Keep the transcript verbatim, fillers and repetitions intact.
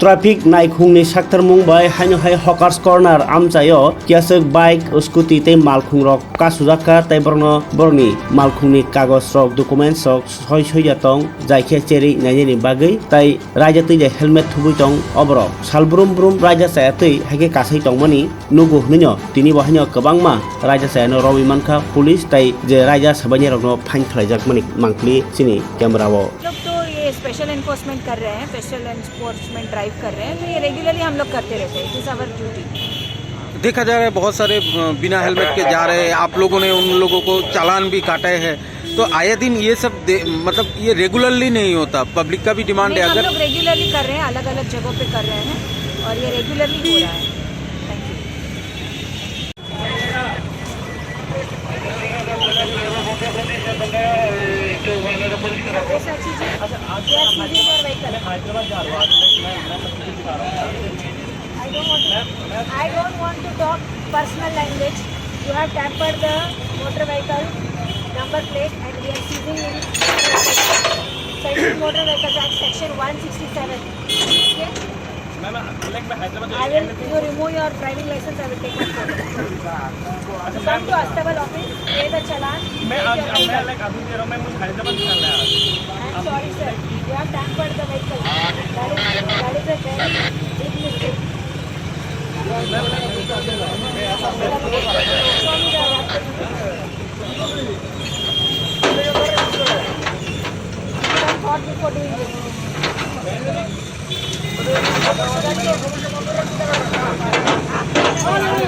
Traffic naikhungni saktarmung bai haino hai Hawkers Corner amchaio kiaswk bike, scooty tei malkhungrok kasujak kha tei borokno borokni malkhungni kagojrok, documentsrok soi soiya tong, jai khe cherwi nainani bagwi tei raida twi jai helmet thubui tong oborok. Sal brum brum raida chaya twi hai khe kasai tongmani nugo hwnwino tini bo haino kwbangma raida chayano romwi mankha police tei je raida sabainirokno fine khlaijakmani mangpili chini camera o. लोग तो ये special enforcement कर रहे हैं, special enforcement drive कर रहे हैं, तो ये रेगुलरली हम लोग करते रहते हैं, इट इज़ आवर ड्यूटी। देखा जा रहा है, बहुत सारे, अ, बिना हेलमेट के जा रहे हैं, आप लोगों ने उन लोगों को चालान भी काटे हैं, तो आए दिन ये सब दे-, मतलब, ये रेगुलरली नहीं होता, पब्लिक का भी डिमांड नहीं, है। हम अगर लोग रेगुलरली कर रहे हैं, अलग अलग जगहों पे कर रहे हैं और ये रेगुलरली हो रहा है। Thank you. Yes, sir, seizing your vehicle. I don't want to, I don't want to talk personal language. You have tampered the motor vehicle number plate and we are seizing in. Central Motor Vehicles Act, section one sixty-seven. Okay? Ma'am, like, मैं Hyderabad I will, you remove your driving license, I will take a photo. Come to Astabal office, pay the challan, मैं take आज, your मैं, vehicle. Like, अभी दे रहा हूँ, मैं, मुझे हैदराबाद निकलना है आज। I am sorry, sir. You have tampered the vehicle. That is, that is a very big mistake. Show me the, you have thought before doing this.